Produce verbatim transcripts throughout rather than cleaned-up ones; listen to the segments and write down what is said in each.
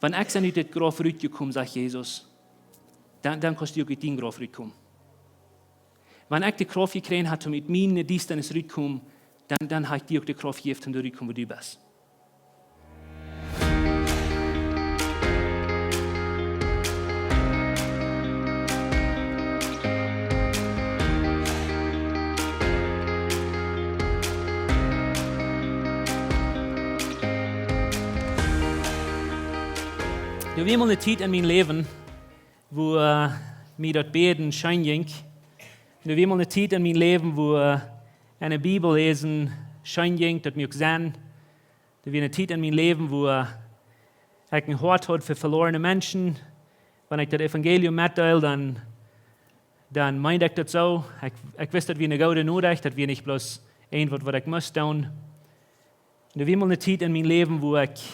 Wan ekj sie ut dit Grauf rutjekomen, sajcht Jesus, dan, dan kaust du uk ut dien Grauf rutkomen. Wan ekj de Krauft jekjräajen hab, om ut miene Diestanis rutkomen, dan, dan hab ekj die uk de Krauft jejäft, om doa rutkomen, wua du best. Doa wia mol eene Tiet en mien Läwen, wua, äh, mie daut Bäden scheen jinkj. Doa wia mol eene Tiet en mien Läwen, wua, äh, enne Bibel läsen scheen jinkj, daut mie uk sennen. Doa wia eene Tiet en mien Läwen, wua, äh, ekj een Hoat haud fa veloarne Menschen. Wan ekj daut Evangelium metdeeld, dan, dan meend ekj daut soo. Ekj, ekj wist, daut wia eene goode Norecht, daut wia nich bloos irjentwaut, waut ekj must doonen. Doa wia mol eene Tiet en mien Läwen, wua ekj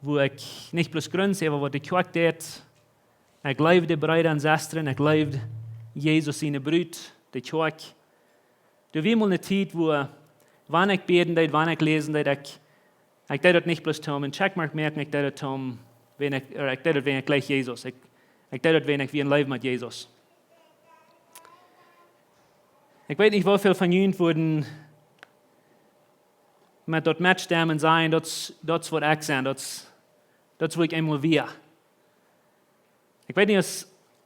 wua ekj nich bloos gruns äwa waut de Kjoakj deed. Ekj leewd de Breeda un Sestren, ekj leewd Jesus siene Brut, de Kjoakj. Doa wia mol eene Tiet, wua, wan ekj bäden deed, wan ekj läsen deed, ekj, ekj deed daut nich bloos toom een checkmark moaken, ekj deed daut toom, wan ekj, ooda ekj deed daut, wan ekj jleich Jesus. Ekj, ekj deed daut, wan ekj wia en Leew met Jesus. Ekj weet nich, woo väl von junt wudden met daut metstemmen un sajen, daut es, daut es waut ekj sie, daut es, daut es wua ekj eemol wia. Ekj weet nich, aus,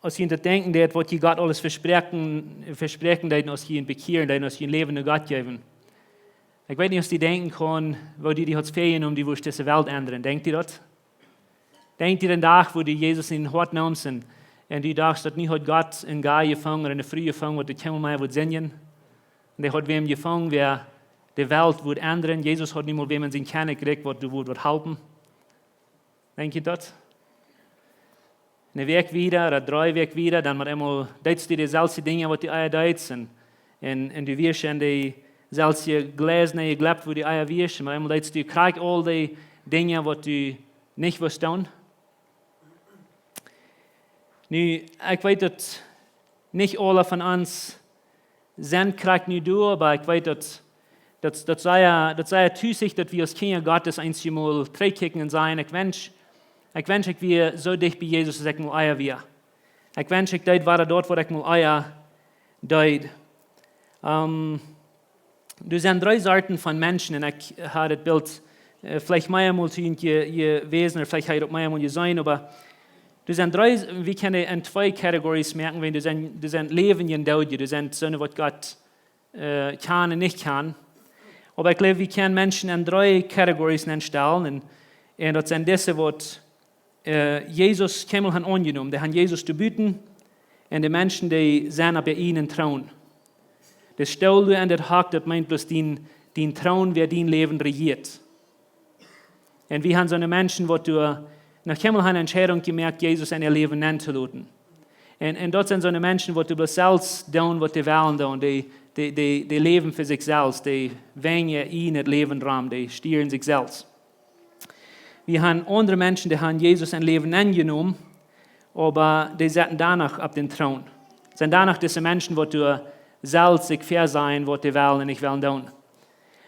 aus jie daut denkjen deeden, waut jie Gott aules vespräakjen, vespräakjen deeden, aus jie am bekjieren deeden, aus jie jun Läwen no Gott jeewen. Ekj weet nich, aus jie denkjen kjennen, woo jie die hauden väajenomen, jie wudden dise Welt endren. Denkjt jie daut? Denkjt jie dän Dach, wua du Jesus en dien Hoat neems un, un du dochst, daut nu haud Gott een guy jefungen, eene Fru jefungen, waut de Himmel mea wudd sennen? Un dee haud wäm jefungen, wäa de Welt wudd endren. Jesus haud nu mol wäm en sien Kjennichrikj, waut doa wudd, wudd halpen. Denkjt jie daut? Eene Wäakj wieda, ooda dree Wäakj wieda, dan met eemol deedst du deeselwje Dinja, waut du ea deedst. Un, un, un du wieescht en deeselwje Gleis nenn jekloaken, wua du ea wieescht. Un met eemol deedst du krakjt aul dee Dinja, waut du nich wust doonen. Nu, ekj weet, daut nich aule von ons sent krakjt nu doa, oba ekj weet, daut, daut, daut es je, daut es je tusich, daut wie aus Kjinja Gottes eemol trigjkjikjen un sajen, ekj wensch, ekj wensch, ekj wia soo dicht bie Jesus, aus ekj mol ea wia. Ekj wensch, ekj deed wada daut, waut ekj mol ea deed. Ähm, Doa sent dree Sorten von Menschen, un ekj hab daut Bilt, äh, veleicht meamol to junt je-, jewäsen, ooda veleicht hab jie daut meamol jeseenen, oba doa sent dree, wie kjennen en twee categories moaken, wan doa sent, doa sent Läwendje un Doodje, doa sent soone, waut Gott, äh, kjanen un nich kjanen. Oba ekj jleew, wie kjennen Menschen en dree categories nenstalen, un, un daut sent dise, waut äh, Jesus kjeenmol han aunjenomen. Dee han Jesus doa buten. Un de Menschen, dee sent opp äa ieejnen Troon. De Stool doa en daut Hock, daut meent bloos dien, dien Troon, wäa dien Läwen rejieet. Un wie han soone Menschen, waut doa noch kjeenmol han Entscheidunk jemoakt, Jesus en äa Läwen nenntoloten. Un, un daut sent soone Menschen, waut doa bloos selfst doonen, waut dee wellen doonen. Dee, dee, dee, dee läwen fa sikj selfst. Dee wenjen en daut Läwen rom. Dee stieren sikj selfst. Wie han aundre Menschen, dee han Jesus en äa Läwen aunjenomen, oba dee setten doano opp dän Troon. Sent doano dise Menschen, waut doa selfst sikj väasajen, waut dee wellen un nich wellen doonen.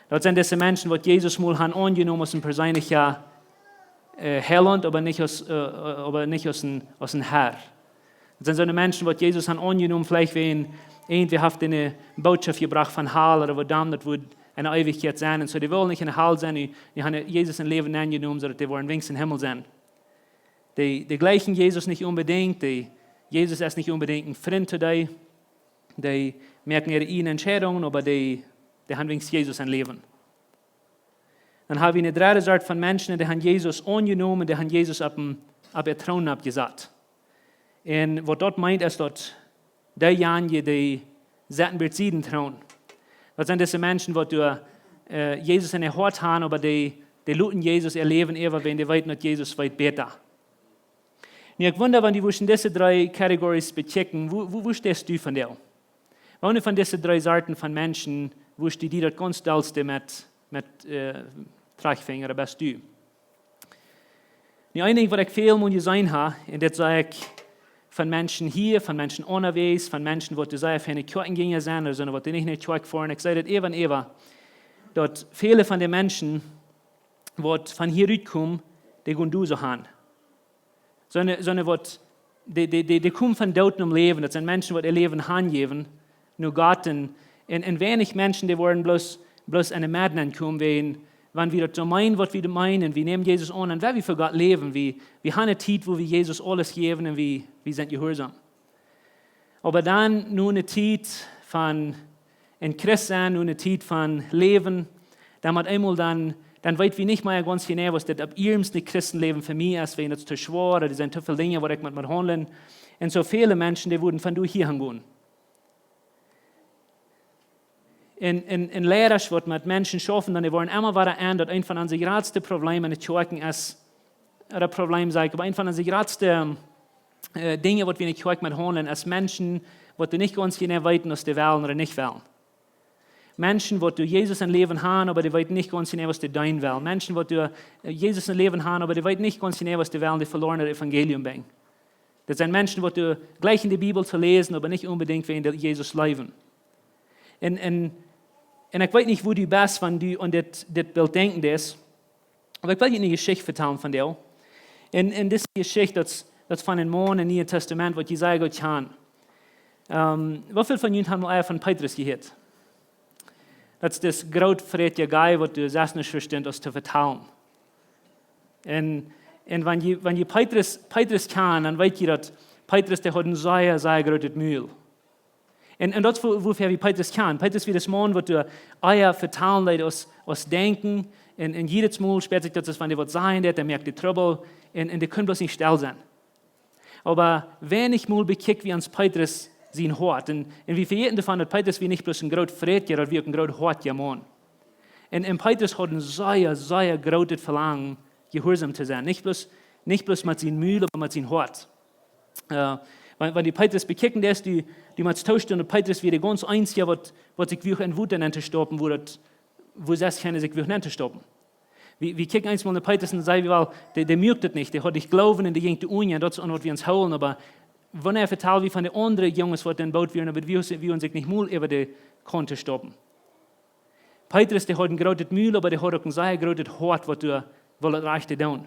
Daut sent dise Menschen, waut Jesus mol han aunjenomen aus een perseenlicha, äh, Heilaunt, oba nich aus, äh, oba nich aus een, aus een Herr. Daut sent soone Menschen, waut Jesus han aunjenomen, veleicht wäajen irjentwäa haft eene Botschaft jebrocht von Hal ooda woo domm daut woat en de Eewichkjeit sennen. Un soo, dee wellen nich en de Hal sennen, dee, dee han Jesus en äa Läwen aunjenomen, soo daut dee woaren weens em Himmel sennen. Dee, dee jlikjen Jesus nich onbedinjt, dee, Jesus es nich onbedinjt een Frint to dee. Dee moaken äare ieejne Entscheidungen, oba dee, dee han weens Jesus em Läwen. Dan ha wie eene dredde Sort von Menschen, un dee han Jesus aunjenomen, dee han Jesus opp een, opp äa Troon oppjesat. Un waut daut meent, es daut deejanje, dee setten bie sienen Troon. Daut sent dise Menschen, waut doa, äh, Jesus en äa Hoat han, oba dee, dee loten Jesus äa Läwen äwa, wan dee weeten, daut Jesus weet bäta. Nu, ekj wunda, wan du wurscht en dise dree categories bekjikjen, wua, wua, wua steist du von dee? Woone von dise dree Sorten von Menschen wurscht du die daut gaunz dollste met, met, äh, trigjfinjen, ooda best du? Nu, een Dinkj, waut ekj väl mol jeseenen ha, un dit saj ekj von Menschen hia, von Menschen unjawäajes, von Menschen, waut doa sea feine Kjoakjenjinja sent, ooda sent, waut doa nich en de Kjoakj foaren, ekj saj daut äwa un äwa, daut väle von de Menschen, waut von hia rutkomen, dee gonen doa soo han. Soone, soone waut, dee, dee, dee, dee komen von Doot nom Läwen. Daut sent Menschen, waut äa Läwen hanjäwen no Gott. Un, un, un weinich Menschen, dee woaren bloos, bloos enne Medd nenkomen, wäajen, wan wie daut soo meenen, waut wie meenen, un wie nämen Jesus aun, dan woa wie fa Gott läwen. Wie, wie han eene Tiet, wua wie Jesus aules jäwen un wie, wie sent jehuarsom. Oba dan, no eene Tiet von een Christ sennen, no eene Tiet von Läwen, dan met eemol dan, dan weet wie nich mea gaunz jeneiw, aus dit opp iernst een Christenläwen fa mie es, wäajen daut es too schwoa, doa sent too väl Dinja, waut ekj mott, mott haundlen. Un soo väle Menschen, dee wudden von doa hia gonen. Un, un, un Leidasch, waut met Menschen schaufen, dan dee woaren emma wada en, daut eent von onse jratste Problemen enne Kjoakjen es, ooda Problem, saj ekj, oba eent von onse jratste, äh, Dinja, waut wie enne Kjoakj mott haundlen, es Menschen, waut doa nich gaunz jeneiw weeten, aus dee wellen ooda nich wellen. Menschen, waut doa Jesus em Läwen han, oba dee weeten nich gaunz jeneiw, aus dee deenen wellen. Menschen, waut doa, äh, Jesus em Läwen han, oba dee weeten nich gaunz jeneiw, aus dee wellen daut velorne Evangelium brinjen. Daut sent Menschen, waut doa jlikjen de Bibel to läsen, oba nich onbedinjt wäajen dee Jesus leewen. Un, un, un ekj weet nich, woo du best, wan du aun dit, dit Bilt denkjen deist. Oba ekj well junt eene Jeschicht vetalen von dee. Un, un dise Jeschicht, daut, daut es von een Maun em Nieen Tastament, waut Jesaja goot kjant. Ähm, woo väl von junt han mol eemol von Petrus jehieet? Daut es dis groot frätja guy, waut doa selfst nich vesteit, aus to vetalen. Un, un wan jie, wan jie Petrus, Petrus kjanen, dan weet jie, daut Petrus, dee haud een sea, sea grootet Mul. Un, un daut es woo-, wuarom wie Petrus kjanen. Petrus wia dis Maun, waut doa ea vetalen deed aus, aus denkjen. Un, un jiedet Mol späat sikj daut, aus wan dee waut sajen deed, dan moakt dee Trubbel. Un, un dee kunn bloos nich stell sennen. Oba weinich Mol bekjikj wie ons Petrus sien Hoat. Un, un wie vejäten doavon, daut Petrus wia nich bloos een groot frätja, daut wia uk een groot hoatja Maun. Un, un Petrus haud een sea, sea grootet Velangen, jehuarsom to sennen. Nich bloos, nich bloos met sien Mul, oba met sien Hoat. Äh, wan, wan du Petrus bekjikjen deist, du, du motst toostonen, daut Petrus wia de gaunz eensja, waut, waut sikj wuag en Wota nentostoppen, wua daut, wua sest kjeena sikj wuag nentostoppen. Wie, wie kjikjen eemol no Petrus un sajen wie, well, dee, dee muak daut nich, dee haud nich Gloowen un dee jinkj doa unja, daut es aun waut wie ons hoolen, oba wanea vetalen wie von de aundre Junges, waut em Boot wieren, oba wie, wie wullen sikj nich mol äwa de Kaunt stoppen. Petrus, dee haud een grootet Mul, oba dee haud uk een sea grootet Hoat, waut doa wull daut Rajchte doonen.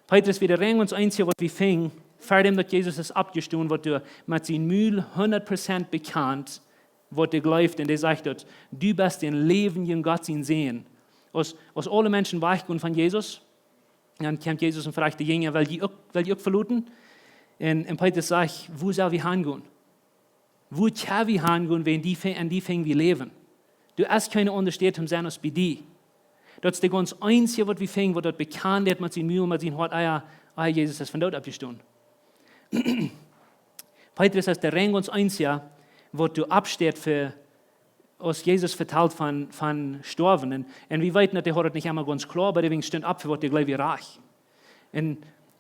Petrus wia de rein gaunz eensja, waut wie finjen, ver däm daut Jesus es oppjestonen, waut doa met sien Mul hundat Prozent bekjant, waut dee jleeft, un dee sajcht daut: "Du best dän läwendjen Gott sien Sän." Aus, aus aule Menschen wajchgonen von Jesus, dan kjemt Jesus un froagt de Jinja: "Well jie uk, well jie uk veloten?" Un, un Petrus sajcht: "Wua sell wie hangonen? Wua kjenn wie hangonen, wan die fe-, en die finj wie Läwen? Doa es kjeene aundre Städ toom sennen aus bie die." Daut es de gaunz eensja, waut wie finjen, waut daut bekjant haft met sien Mul, met sien Hoat, ah jo, ah jo, Jesus es von doot oppjestonen. Petrus es de rein gaunz eensja, waut doa oppsteit fa, aus Jesus vetalt von, von stoawen. Un, un wie weeten, daut dee haud daut nich emma gaunz kloa, oba dee stunt opp fa waut dee jleewd wia rajcht. Un,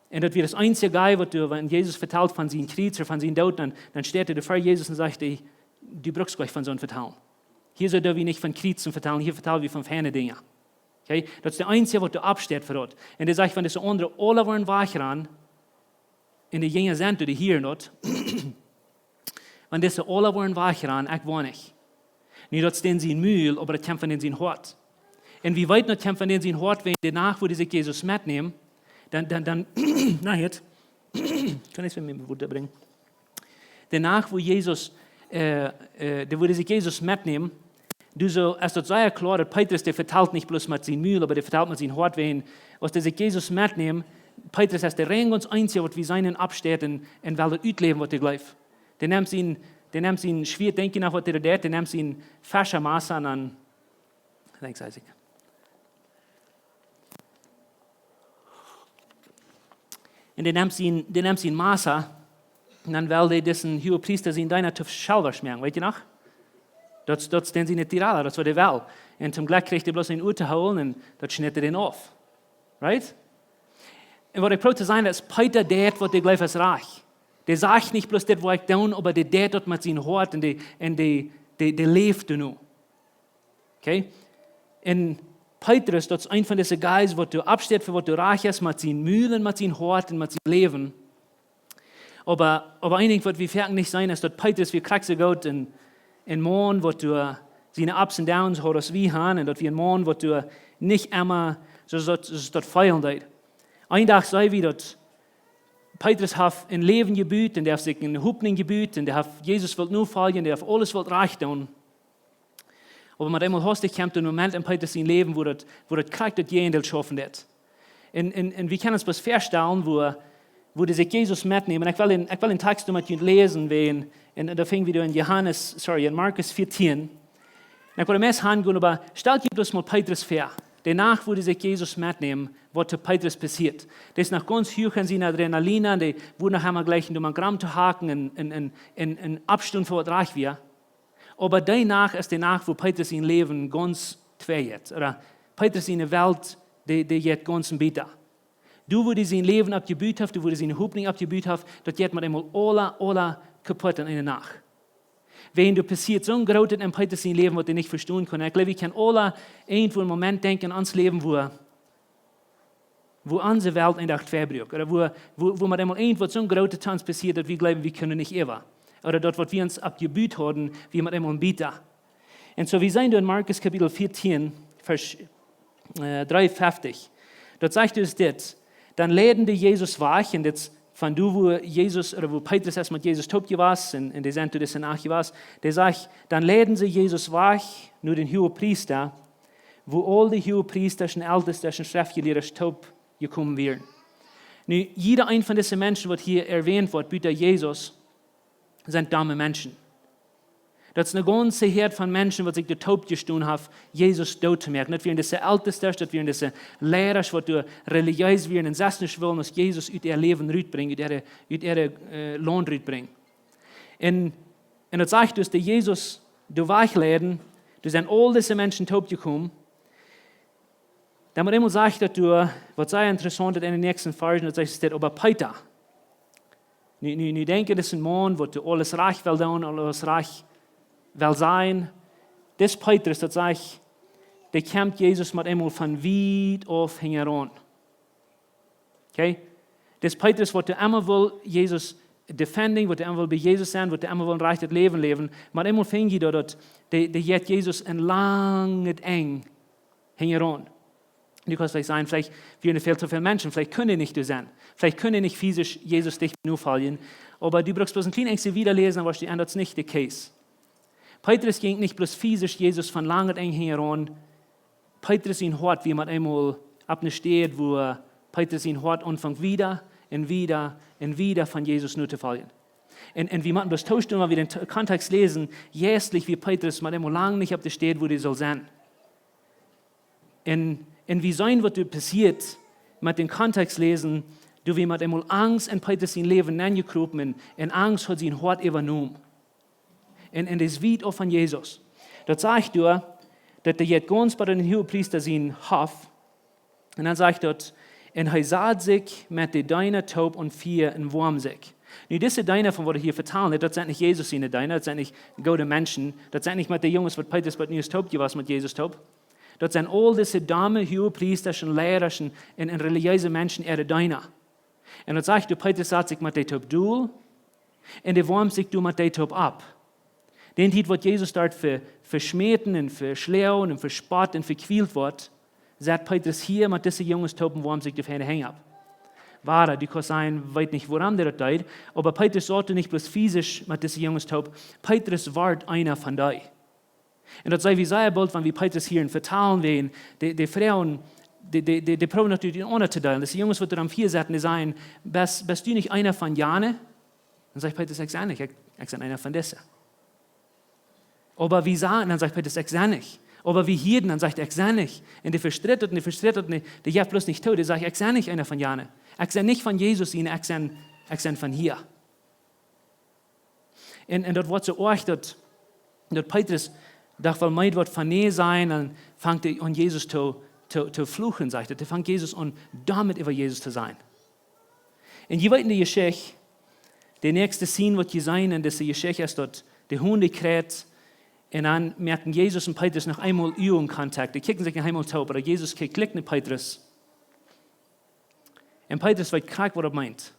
un daut wia daut eensje guy, waut doa, wan Jesus vetalt von sien Kjriez ooda von sien Doot, dan, dan steit hee ver Jesus un sajcht hee: "Du brukst nich von soont vetalen. Hia sell wie nich von Kjriez vetalen, hia vetal wie von feine Dinja." Okay? Daut es de eensja, waut doa oppsteit fa daut. Un dee sajcht, wan dise aundre aula woaren wajchgonen, un de Jinja sent doa, dee hieren daut, wan dise aula woaren wajchgonen, ekj woa nich. Nu, daut es dän sien Mul, oba daut kjemt von dän sien Hoat. Un wie weeten, daut kjemt von dän sien Hoat, wan de Nacht, wua dee sikj Jesus metnemt, dan, dan, dan, na, jetzt, kaun ekj mie Wota brinjen? De Nacht, wua Jesus, äh, äh, de, wua dee sikj Jesus metnemt, du, soo es daut sea kloa, daut Petrus, dee vetalt nich bloos met sien Mul, oba dee vetalt met sien Hoat, wan, aus dee sikj Jesus metnemt, Petrus es de rein gaunz eensja, waut wie seenen, oppsteit un, un well daut utläwen, waut hee jleeft. Dee nemt sien, dee nemt sien Schwieet, denkj jie noch, waut dee deed? Dee nemt sien Feschermassa un dan, ekj denkj, saj ekj. Un dee nemt sien, dee nemt sien Massa, un dan well dee disen Huagepriesta sienen Deena to Schelwasch moaken, weet jie noch? Daut, daut es dän siene Tirada, daut es waut hee well. Un toom Jlekj kjrieech hee bloos een Uagen to hoolen un daut schnitt hee dän auf. Right? Un waut ekj proow to sajen, daut es, Peter deed, waut hee jleeft es rajcht. Dee sajcht nich bloos: "Dit woa ekj doonen", oba dee deed daut met sien Hoat un dee, un dee, dee, dee läwd doano. Okay? Un Petrus, daut es eena von dise guys, waut doa oppsteit fa waut doa rajcht es, met sien Mul un met sien Hoat un met sien Läwen. Oba, oba een Dinkj, waut wie foaken nich seenen, es, daut Petrus wia krakjt soo goot een, een Maun, waut doa siene Ups and Downs haud aus wie han, un daut wia een Maun, waut doa nich emma soo, soo, soo daut feelen deed. Een Dach seen wie daut Petrus haft een Läwen jebut un dee haft sikj eene Hopninj jebut un dee haft Jesus wult nofoljen, dee haft aules wult rajcht doonen. Oba met eemol haustich kjemt een Moment en Petrus sien Läwen, wua daut, wua daut krakjt daut Jäajendeel schaufen deit. Un, un, un wie kjennen ons bloos väastalen, wua, wua dee sikj Jesus metnämen. Ekj well een, ekj well een Tekst met junt läsen, wäajen, un, un doa finjen wie en Johanes, sorry, en Markus vieetieen. Un ekj well meist aungonen, oba stalt junt bloos mol Petrus väa. De Nacht, wua dee sikj Jesus metnämen, waut to Petrus passieet. Dee es noch gaunz huach en sien Adrenalin, dee wudd noch emol jlikjen, om een Gramm to haken un, un, un, un, un oppstonen fa waut rajcht wia. Oba dee Nacht es de Nacht, wua Petrus sien Läwen gaunz twei jeit. Ooda Petrus siene Welt, dee, dee jeit gaunz en bieda. Doa, wua dee sien Läwen oppjebut haft, doa, wua dee siene Hopninj oppjebut haft, daut jeit met eemol aula, aula kaputt en eene Nacht. Wäajen doa passieet soon Grootet en Petrus sien Läwen, waut hee nich vestonen kunn. Ekj jleew, wie kjennen aula irjentwoo een Moment denkjen en ons Läwen, wua, wua onse Welt een Dach twei bruak. Ooda wua, wua, wua met eemol irjentwaut soon Grootet to ons passieet, daut wie jleewen, wie kjennen nich äwa. Ooda daut, waut wie ons oppjebut hauden, wia met eemol en bieda. Un soo, wie seenen doa en Markus Kapitel vieetieen, Varsch, äh, dreeunfeftich. Daut sajcht dus dit: Dan leiden dee Jesus wajch, un dit es von doa, wua Jesus, ooda wua Petrus es met Jesus toop jewast, un, un dee sent doa dise Nacht jewast. Dee sajcht: Dan leiden see Jesus wajch no dän Huagepriesta, wua aul dee Huagepriesta un Eltesta un Schreftjelieede toop jekomen wieren. Nu, jieda een von dise Menschen, waut hia erwähnt woat, buta Jesus, sent domme Menschen. Daut es eene gaunze Häad von Menschen, waut sikj doa toop jestonen haft, Jesus doot to moaken. Daut wieren dise Eltesta, daut wieren dise Liera, waut doa relijees wieren un sest nich wullen aus Jesus ut äa Läwen rutbrinjen, ut äa, ut äa, äh, Launt rutbrinjen. Un, un daut sajcht dus, dee Jesus doa wajch leiden, doa sent aul dise Menschen toop jekomen. Dan met eemol sajcht daut doa, waut sea interessaunt es en de näakjste Varsch, daut sajcht, daut oba Peter. Nu, nu, nu denkj, daut es een Maun, waut doa aules rajcht well doonen, aules rajcht well sajen. Dis Petrus, daut sajcht, dee kjemt Jesus met eemol von wiet auf hinjaraun. Okay? Dis Petrus, waut doa emma wull Jesus defending, waut doa emma wull bie Jesus sennen, waut doa emma wull een rajchtet Läwen läwen, met eemol finj jie doa, daut dee, dee jeit Jesus een langet Enj hinjaraun. Du kaust veleicht sajen, veleicht wieren väl to väl Menschen, veleicht kunnen dee nich doa sennen, veleicht kunnen dee nich physisch Jesus dicht nofoljen, oba du bruckst bloos een kjlien Enjstje wieda läsen, dan woascht du, un daut es nich de case. Petrus jinkj nich bloos physisch Jesus von langet Enj hinjaraun. Petrus sien Hoat wia met eemol opp eene Städ, wua Petrus sien Hoat aunfunk wieda un wieda un wieda von Jesus notofoljen. Un, un wie motten bloos toostonen, wan wie dän T-, Kontext läsen, jeistlich wia Petrus met eemol lang nich opp de Städ, wua hee sull sennen. Un, un wie seenen, waut doa passieet, met dän Kontext läsen, doa wia met eemol Angst en Petrus sien Läwen nenjekropen un, un Angst haud sien Hoat äwanomen. Un, un dee es wiet auf von Jesus. Daut sajcht doa, daut dee jeit gaunz bie dän Huagepriesta sien Hoff. Un dan sajcht daut: "Un hee sad sikj met de Deena toop aun Fia un woamd sikj." Nu, dise Deena, von waut hee hia vetalt, daut sent nich Jesus siene Deena, daut sent nich goode Menschen, daut sent nich met de Junges, waut Petrus bie nu es toop jewast met Jesus toop. Daut sent aul dise domme Huagepriesta un Liera un, un, un relijeese Menschen äare Deena. Un daut sajcht doa, Petrus sad sikj met dee toop dol, un dee woamd sikj doa met dee toop opp. Dän Tiet, waut Jesus doa ve-, veschmäten un veschloagen un vespott un vekjwielt woat, sad Petrus hia met dise Junges toop un woamd sikj doa väa de Henj opp. Wada, du kaust sajen, weet nich, wuarom dee daut deed, oba Petrus sad nich bloos physisch met dise Junges toop, Petrus wort eena von dee. Un daut see wie sea boolt, wan wie Petrus hieren vetalen, wäajen dee, dee Frues, dee, dee, dee, dee proowen daut ut enaunda to deelen. Dise Junges, waut doa aum Fia saten, dee sajen: "Best, best du nich eena von jane?" Dan sajcht Petrus: "Ekj sie nich, ekj, ekj sie eena von dise." "Oba wie sagen", dan sajcht Petrus: "Ekj sie nich." "Oba wie hieden", dan sajcht hee: "Ekj sie nich." Un dee vestritt daut, un dee vestritt daut, un dee, dee jeft bloos nich too. Dee sajcht: "Ekj sie nich eena von jane. Ekj sie nich von Jesus siene, ekj sie, ekj sie von hia." Un, un daut woat soo oajch, daut, daut Petrus doa woll meed woat von nä sajen, dan fangt hee aun Jesus to, to, to fluchen, sajcht et. Hee fangt Jesus aun, doamet äwa Jesus to sajen. Un jie weeten de Jeschicht, de näakjste Scene, waut jie seenen en dise Jeschicht, es daut de Hon dee kjrieet, un dan moaken Jesus un Petrus noch eemol Uagenkontakt. Dee kjikjen sikj noch eemol too, oba Jesus kjikjt jlikj no Petrus. Un Petrus weet krakjt, waut daut meent.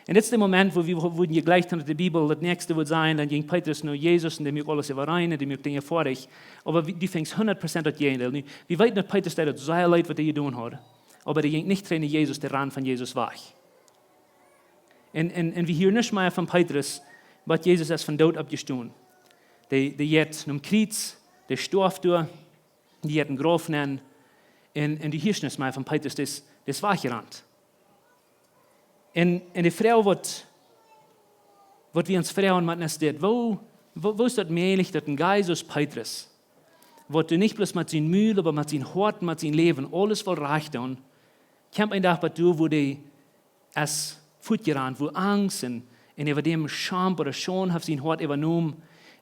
Un dit es de Moment, wua wie, wua wie jlikj han, daut de Bibel daut näakjste wudd sajen, dan jinkj Petrus no Jesus un dee muak aules äwarein un dee muak Dinja foadich. Oba wie, du fungst hundat Prozent daut Jäajendeel. Nu, wie weeten, daut Petrus deed daut sea leet, waut hee jedonen haud. Oba dee jinkj nich trigj no Jesus, dee rand von Jesus wajch. Un, un, un wie hieren nuscht mea von Petrus, waut Jesus es von doot oppjestonen. Dee, dee jeit nom Kjriez, dee stoaft doa, dee jeit em Grauf nenn. Un, un du hieescht nuscht mea von Petrus, dee es, dee es wajchjerant. Un, un de Froag waut, waut wie ons froagen motten es dit: Woo, woo, woo es daut mäajlich, daut een Gott soo aus Petrus, waut doa nich bloos met sien Mul, oba met sien Hoat, met sien Läwen, aules well rajcht doonen, kjemt een Dach bat doa, wua dee es fuatjerant, wua Angst un, un äwa däm Schaum ooda Schaund haft sien Hoat äwanomen.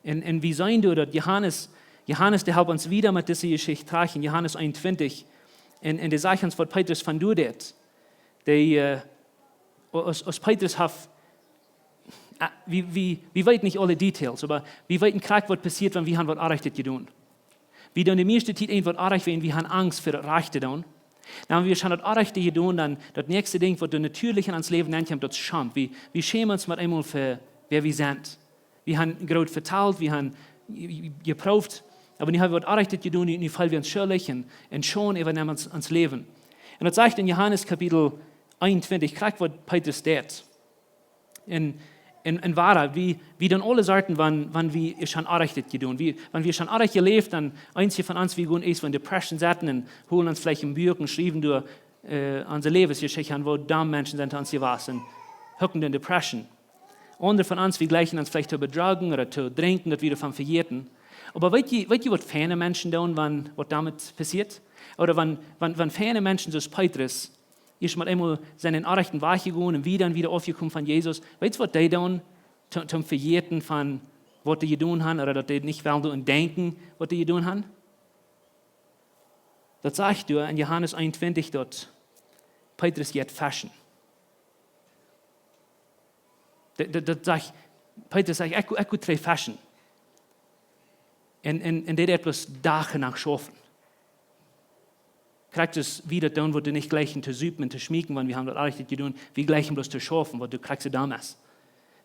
Un, un wie seenen doa daut Johanes, Johanes, dee halpt ons wieda met dise Jeschicht trigj en Johanes eenuntwintich. Un, un dee sajcht ons, waut Petrus von doa deed. Dee, äh, aus, aus Petrus haft, äh, wie, wie, wie weeten nich aule Details, oba wie weeten krakjt, waut passieet, wan wie han waut Orrajchtet jedonen. Wie doonen de mieeschte Tiet irjent waut orrajcht, wan wie han Angst fa daut Rajchte doonen. Dan wan wie schon daut Orrajchte jedonen, dan daut näakjste Dinkj, waut doa natieelich en ons Läwen nenkjemt, daut es Schaum. Wie, wie schämen ons met eemol fa wäa wie sent. Wie han groot vetalt, wie han je-, je-, jeprooft, oba nu ha wie waut Orrajchtet jedonen, nu, nu feelen wie ons schuldich un, un Schaund äwanemt ons, ons Läwen. Un daut sajcht en Johanes Kapitel eenuntwintich, krakjt waut Petrus deed. Un, un, un woa, wie, wie doonen aule Sorten, wan, wan wie schon Orrajchtet jedonen. Wie, wan wie schon orrajcht jeläft, dan eenje von ons, wie gonen ieescht en Depression sitten un holen ons veleicht een Buak un schriewen doa, äh, onse Läwensjeschicht aun, woo domm Menschen sent to ons jewast, hucken en Depression. Aundre von ons, wie jleichen ons veleicht to bedrogen ooda to drinkjen, daut wie doavon vejäten. Oba weet jie, weet jie, waut feine Menschen doonen, wan waut doamet passieet? Ooda wan, wan, wan feine Menschen soo aus Petrus, ieescht met eemol sent en orrajchten Wajch jegonen un wieda un wieda aufjekomen von Jesus. Weetst waut dee doonen, to-, toom vejäten von waut dee jedonen han, ooda daut dee nich wellen doaraun denkjen, waut dee jedonen han? Daut sajcht doa en Johanes eenuntwintich, daut Petrus jeit feschen. Daut, daut, daut sajcht, Petrus sajcht: "Ekj, ekj go trigj feschen." Un, un, un dee deed bloos Dach un Nacht schaufen. Krakjt soo aus wie daut doonen, waut wie nich jleichen to supen un to schmeeken, wan wie han waut Orrajchtet jedonen, wie jleichen bloos to schaufen, waut doa krakjt soo domm es.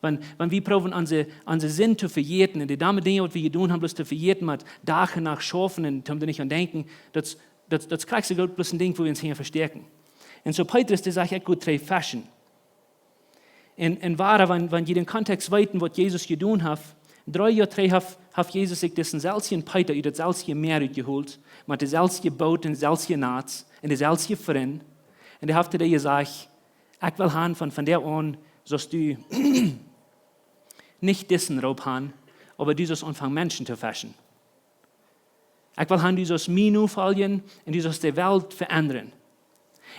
Wan, wan wie proowen onse, onse Sind to vejäten un de domme Dinja, waut wie jedonen han, bloos to vejäten, met Dach un Nacht schaufen un toom doa nich aun denkjen, daut, daut, daut krakjt soo goot bloos een Dinkj, wua wie ons hinja vestäakjen. Un soo Petrus, dee sajcht: "Ekj go trigj feschen." Un, un woa, wan, wan jie dän Kontext weeten, waut Jesus jedonen haft, dree Joa trigj haft, haft Jesus sikj disen selwjen Peeta ut daut selwje Mäa utjeholt, met de selwje Boot un selwje Nats un de selwje Frind. Un dee haft to dee jesajcht: "Ekj well han von, von vondoag aun, sust du nich disen Roop han, oba du sust aunfangen Menschen to feschen. Ekj well han, du sust mie nofoljen un du sust de Welt veendren."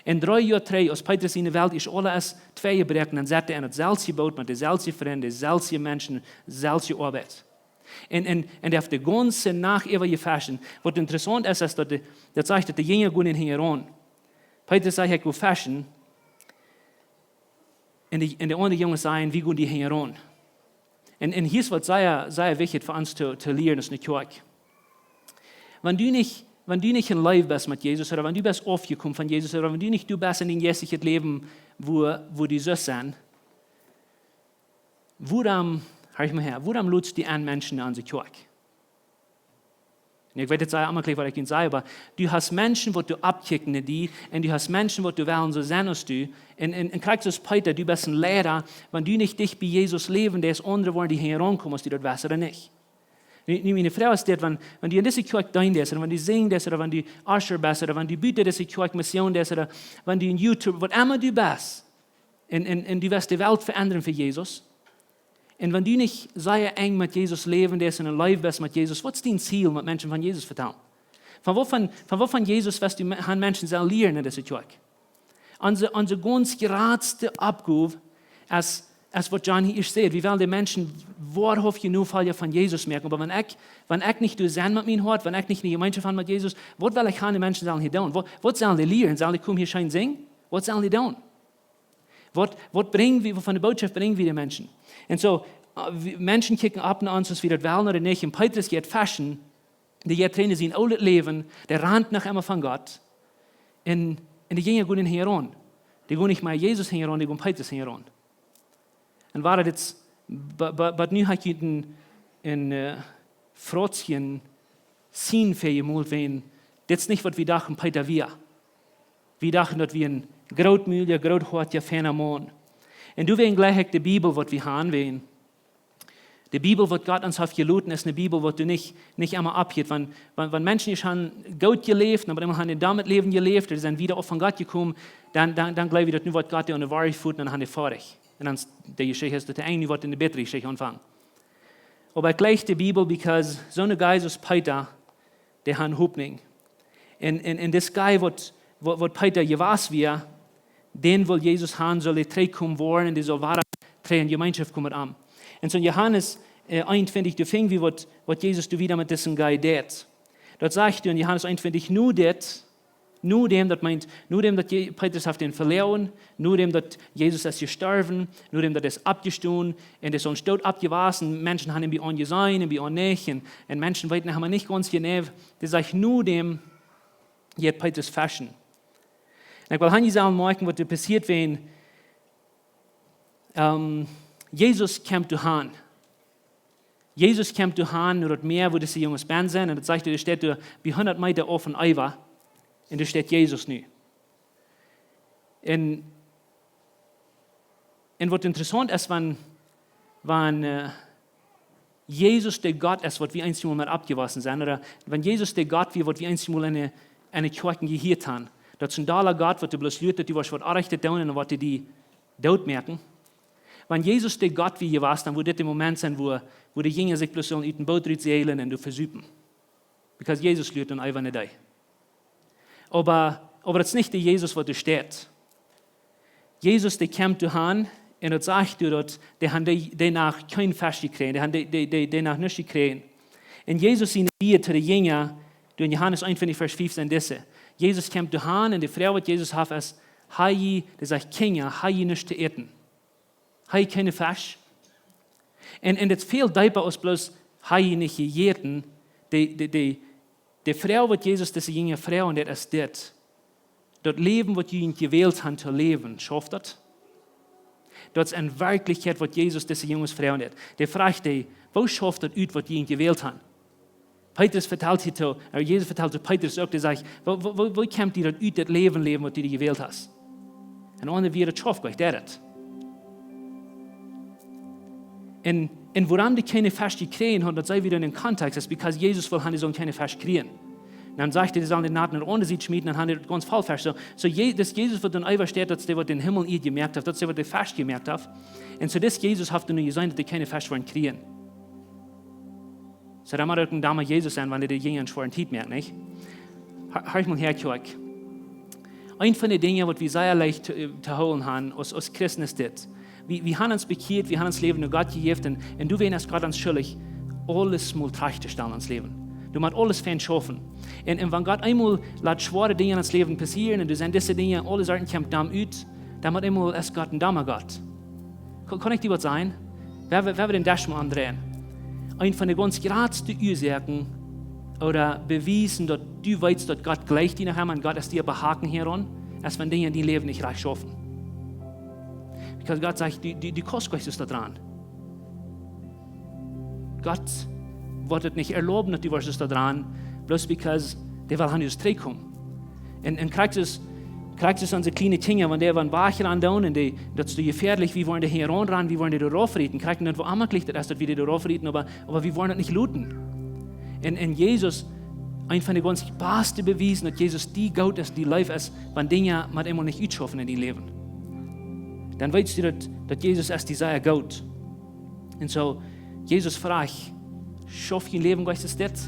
Un dree Joa trigj, aus Petrus siene Welt es aules twei jebroaken, dan sat hee en daut selwje Boot met de selwje Frind, de selwje Menschen, selwje Oabeit. Un, un, un dee haft de gaunze Nacht äwa jefescht. Waut interessaunt es, es daut de, daut sajcht, daut de Jinja gonen am hinjaraun. Petrus sajcht: "Ekj go feschen." Un de, un de aundre Junges sajen: "Wie gonen die hinjaraun." Un, un hia es waut sea, sea wichtich fa ons to, to lieren aus eene Kjoakj. Wan du nich, wan du nich en Leew best met Jesus, ooda wan du best aufjekomen von Jesus, ooda wan du nich doa best en dien jeistlichet Läwen, wua, wua du sust sennen, wuarom, horch mol häa, wuarom lotst du aun Menschen en onse Kjoakj? Un ekj weet, daut es aulemol jlikj, waut ekj junt saj, oba du hast Menschen, waut doa oppkjikjen no die, un du hast Menschen, waut doa wellen soo sennen aus du. Un, un, un krakjt soo aus Peeta, du best een Leida, wan du nich dicht bie Jesus läwen deist, aundre woaren die hinjaraun komen, aus du daut west ooda nich. Nu, nu, miene Froag es dit: wan, wan du en dise Kjoakj deenen deist, ooda wan du sinjen deist, ooda wan du Usher best, ooda wan du buten dise Kjoakj Mission deist, ooda wan du en YouTube, waut emma du best, un, un, un du west de Welt veendren fa Jesus, un wan du nich sea enj met Jesus läwen deist un en Leew best met Jesus, waut es dien Ziel, met Menschen von Jesus vetalen? Von woo von, von woo von Jesus west du me-, han Menschen sellen lieren en dise Kjoakj? Onse, onse gaunz jratste Oppgow es, es waut John hia ieescht säd. Wie wellen de Menschen woarhauftje Nofolja von Jesus moaken. Oba wan ekj, wan ekj nich doa sie met mien Hoat, wan ekj nich eene Jemeenschoft hab met Jesus, waut well ekj han de Menschen sellen hia doonen? Waut, waut sellen dee lieren? Sellen dee komen hia scheen sinjen? Waut sellen dee doonen? Waut, waut brinj wie, waut fa eene Bootschoft brinj wie de Menschen? Un soo, äh, wie, Menschen kjikjen opp no ons, aus wie daut wellen ooda nich. Un Petrus jeit feschen, dee jeit trigj no sien oolet Läwen, dee rant noch emma von Gott. Un, un de Jinja gonen am hinjaraun. Dee gonen nich mea Jesus hinjaraun, dee gonen Petrus hinjaraun. Un woa, dit es, ba-, ba-, bat nu ha ekj junt een, een, äh, Frotzchen sien väajemolt, wan dit es nich, waut wie dochten, Peeta wia. Wie dochten daut wia een grootmulja, groothoatja, feina Maun. Un doawäajen jleich ekj de Bibel waut wie han, wäajen de Bibel waut Gott ons haft jeloten es eene Bibel waut doa nich, nich emma oppjeit. Wan, wan, wan Menschen ieescht han goot jeläft, oba emma han een dommet Läwen jeläft, dee sent wada auf von Gott jekomen, dan, dan, dan jleew wie daut nu woat Gott dee aun de Woarheit foten un dan han dee foadich. Un dan es de Jeschicht es daut de Enj nu woat en de bittre Jeschicht aunfangen. Oba ekj jleich de Bibel, because soone guys aus Peeta, dee han Hopninj. Un, un, un dis guy waut, waut, waut Peeta jewast wia, dän wull Jesus han, sull hee trigjkomen woaren un dee sull wada trigj en Jemeenschoft komen met am. Un soo en Johanes, äh, eenuntwintich, doa finj wie waut, waut Jesus doa wada met disen guy deit. Daut sajcht doa en Johanes eenuntwintich, nu dit, nu däm, daut meent, nu däm daut Je-, Petrus haft dän veloaren, nu däm daut Jesus es jestorwen, nu däm daut es oppjestonen, un dee es aun Stoot oppjewassen, Menschen han am bie aun jeseenen un bie aun nich, un, un Menschen weeten emma nich gaunz jeneiw, dee sajcht, nu däm jeit Petrus feschen. Un ekj well han, jie sellen moakjen waut doa passieet, wan, ähm, Jesus kjemt doa han. Jesus kjemt doa han no daut Mäa, wua dise Junges bennen sent, un daut sajcht, dee steit doa bie hundat Meeta auf en äwa, un doa steit Jesus nu. Un, un waut interessaunt es, wan, wan, äh, Jesus de Gott es, waut wie eensjemol met oppjewossen sent, ooda wan Jesus de Gott wia, waut wie eensjemol en de, en de Kjoakjen jehieet han, daut es een dolla Gott, waut doa bloos luat, daut du woascht waut Orrajchtet doonen un woat dee dootmoaken. Wan Jesus de Gott wia jewast, dan wudd dit de Moment sennen, wua, wua de Jinja sikj bloos sullen ut dän Boot rut säajlen un doa vesupen. Because Jesus luat dan äwa no dee. Oba, oba daut es nich de Jesus, waut doa steit. Jesus, dee kjemt doa han, un daut sajcht doa, daut dee han dee, dee Nacht kjeen Fesch jekjräajen, dee han dee, dee, dee, dee Nacht nuscht jekjräajen. Un Jesus siene Wieed to de Jinja, doa en Johanes eenuntwintich, Varsch fief, sent dise. Jesus kjemt doa han, un de Froag, waut Jesus haft, es, ha jie, dee sajcht, Kjinja, ha jie nuscht to äten? Ha jie kjeene Fesch? Un, un daut es väl deepa aus bloos, ha jie nich jejäten. De, de, de, de Froag, waut Jesus dise Jinja froagen deit, es dit: Daut Läwen, waut jie jewält han to läwen, schauft daut? Daut es en Werkjlichkjeit, waut Jesus dise Junges froagen deit. Dee froagt dee: Woo schauft daut ut, waut jie jewält han? Petrus vetalt hia to, äh, Jesus vetalt to Petrus uk, dee sajcht: Woo, woo, woo, woo kjemt die daut ut, daut Läwen läwen, waut du die jewält hast? Un aundre wia daut schauft, ekj deed daut. Un, un wuarom dee kjeene Fesch jekjräajen hauden, daut see wada en dän Kontext es, because Jesus wull han, dee sullen kjeene Fesch kjrieen. Dan sajcht hee, dee sellen de Naten aun de aundre Sied schmieten, dan han dee gaunz voll Fesch. Soo, soo Je-, daut Jesus, waut doa äwa steit, daut es dee, waut dän Himmel un Ieed jemoakt haft, daut es dee, waut de Fesch jemoakt haft. Un soo dis Jesus haft nu jeseenen, daut dee kjeene Fesch woaren kjrieen. Soo, dan mott daut een domma Jesus sennen, wan dee de Jinja en schwoare Tiet moakt, nich? Hia-, hia mol häa, Kjoakj. Eent von de Dinja, waut wie sea leicht to, to hoolen han, aus, aus Christen, es dit. Wie, wie han ons bekjieet, wie han ons Läwen no Gott jejäft, un, un doawäajen es Gott ons schuldich, aules mol trajcht to stalen en ons Läwen. Du motst aules fein schaufen. Un, un wan Gott eemol lat schwoare Dinja en ons Läwen passieren, un doa sent dise Dinja, aule Sachen kjemt domm ut, dan mott eemol es Gott een domma Gott. Kaun, kaun ekj die waut sajen? Wie, wie, wie dän Desch mol aundreien. Eent von de gaunz jratste Uasoaken ooda Bewiesen, daut du weetst, daut Gott jleicht die noch emma un Gott es die behaken hia aun, es wan Dinja en dien Läwen nich rajcht schaufen. Because Gott sajcht, du, du, du kaust nich soo doaraun. Gott woat daut nich erlauben, daut du woascht doaraun, bloos because dee well han, du sust trigjkomen. Un, un krakjt soo, krakjt soo onse kjliene Kjinja, wan dee wan wajch rannen doonen, un dee, daut es jefäadlich, wie woaren dee hia raunrannen, wie woaren dee doa raufrieten. Krakjt daut, woo onjemieekjlich daut es, daut wie dee doa raufrieten, oba, oba wie woaren daut nich loten. Un, un Jesus, eent von de gaunz baste Bewiesen, daut Jesus die goot es, die leef es, wan Dinja mau eemol nich utschaufen en dien Läwen. Dan weetst du daut, daut Jesus es die sea goot. Un soo, Jesus fruach: Schauft jun Läwen nich soo aus dit?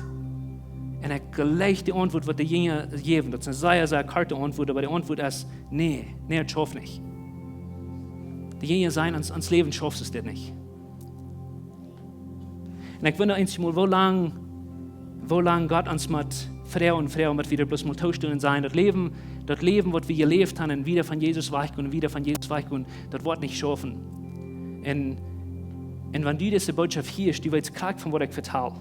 Un ekj jleich de Auntwuat, waut de Jinja jäwen. Daut es eene sea, sea korte Auntwuat, oba de Auntwuat es: Nä, nä, daut schauft nich. De Jinja säden: Ons, ons Läwen schauft soo aus dit nich. Un ekj wunda eensjemol, woo lang, woo lang Gott ons mott froagen un froagen, bat wie doa bloos mol toostonen un sajen: Daut Läwen, daut Läwen, waut wie jeläft han, un wada von Jesus wajchgonen, wada von Jesus wajchgonen, daut woat nich schaufen. Un, un wan du dise Botschaft hieescht, du weetst krakjt, von waut ekj vetal.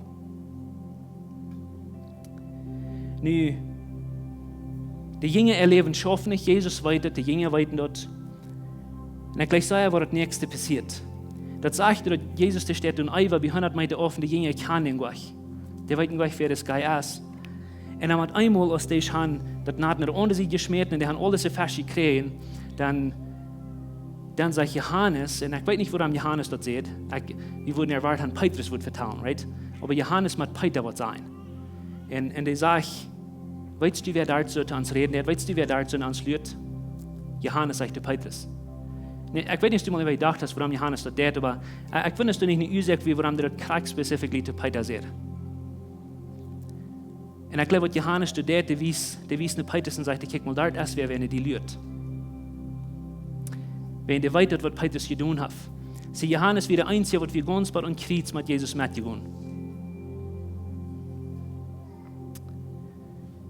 Nu, de Jinja äa Läwen schauft nich, Jesus weet daut, de Jinja weeten daut. Un ekj jleich sea, waut daut näakjste passieet. Daut sajcht, daut Jesus, dee steit doa äwa bie hundat Meeta auf un de Jinja kjanen am nich. Dee weeten nich, wäa dis guy es. Un dan met eemol, aus dee han daut Nat no de aundre Sied jeschmäten un dee han aul dise Fesch jekjräajen, dan, dan sajcht Johanes, un ekj weet nich wuarom Johanes daut sajcht, ekj, wie wudden erwoaten, Petrus wudd vetalen, right? Oba Johanes mott Peeta waut sajen. Un, un dee sajcht: "Weetst du, wäa doa soo to ons räden deit? Weetst du, wäa doa soo no ons luat?" Johanes sajcht to Petrus. Nä, ekj weet nich, aus du mol äwa jedocht hast, wuarom Johanes daut deit, oba, äh, ekj weet, daut es nich eene Uasoak, wuarom dee daut krakjt specifically to Peeta sajcht. Un ekj jleew, waut Johanes doa deit, dee wiest, dee wiest no Petrus un sajcht: "Kjikj mol, doa es wäa, wäa no die luat." Wiels dee weet, waut Petrus jedonen haft. See, Johanes wia de eensje, waut wia gaunz bat aum Kjriez met Jesus metjegonen.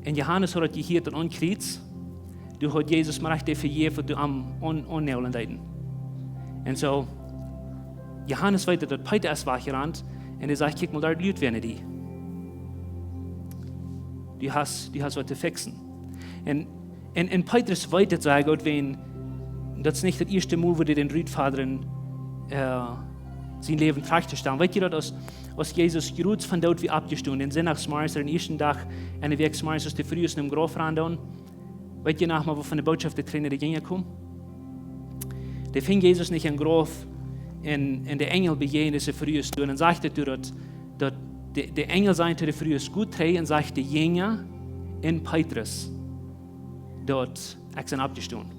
Un Johanes haud daut jehieet, daut aum Kjriez, doa haud Jesus mau rajcht dee vejäft, waut doa aum aun-, aunnaaglen deeden. Un soo, Johanes weet, daut Peeta es wajchjerant, un hee sajcht: "Kjikj mol, doa luat wäa no die. Du hast, du hast waut to fixen." Un, un, un Petrus weet daut sea goot, wiels daut es nich daut ieeschte Mol, wua dee dän rutfodren, äh, sien Läwen trajcht to stalen. Weet jie daut, aus, aus Jesus jrod von doot wia oppjestonen, un Sindach zemorjes, dän ieeschten Dach, un de Wäakj zemorjes, aus de Frues em Grauf rannen, weet jie noch mol, waut fa eene Bootschoft de Tränen de Jinja kjeem? Dee fungen Jesus nich em Grauf, un, un de Enjel bejäajend dise Frues doa, un dan sajcht et doa, daut, daut de, de Enjel säd to de Frues: "Got trigj un sajcht de Jinja un Petrus, daut ekj sie oppjestonen."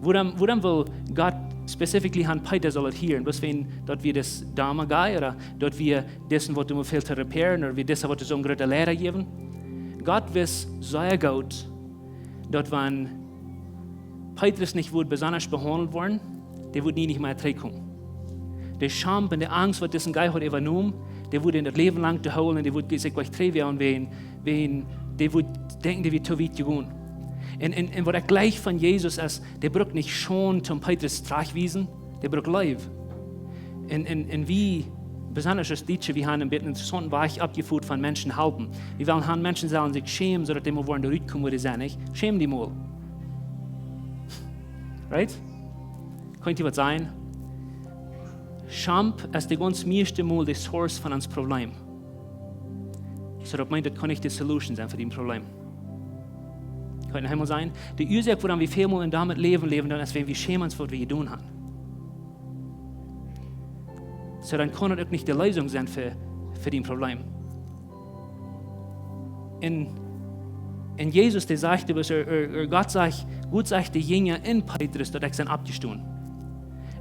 Wuarom, wuarom well Gott specifically han, Peeta saul et hieren? Bloos wiels daut wia dis doma guy, ooda daut wia disen, waut doa väl to reparieren, ooda wia disa, waut doa soon grooten Liera jeef? Gott wist sea goot, daut wan Petrus nich wudd besonda behaundelt woaren, dee wudd nie nich mea trigjkomen. De Scham un de Angst, waut disen guy haud äwajenomen, dee wudd am daut Läwen lang to hoolen, un dee wudd sikj nich trigj woaren, wiels, wiels dee wudd denkjen, dee wia too wiet jegonen. Un, un, un waut ekj jleich von Jesus es, dee brukt nich Schaund, om Petrus trajchttowiesen, dee brukt Leew. Un, un, un wie, besonda aus Dietsche, wie haben een bät eenen interessaunten Wajch oppjefoot von Menschen halpen. Wie wellen haben, Menschen sellen sikj schämen, soo daut dee mol woaren doa rutkomen, wua dee sent, nich? Schäm die mol. Right? Kaun ekj die waut sajen? Scham es de gaunz mieeschte Mol de source von ons Problem. Soo daut meent, daut kaun nich de solution sennen fa dien Problem. Kaun ekj noch eemol sajen? De Uasoak, wuarom wie väl Mol en doamet läwen, läwen dan, es, wan wie schämen ons, waut wie jedonen haben. Soo, dan kaun et uk nich de Leesunk sennen fa, fa dien Problem. Un, un Jesus, dee sajcht, daut, ooda, ooda, ooda Gott sajcht, Gott sajcht de Jinja un Petrus, daut ekj sie oppjestonen.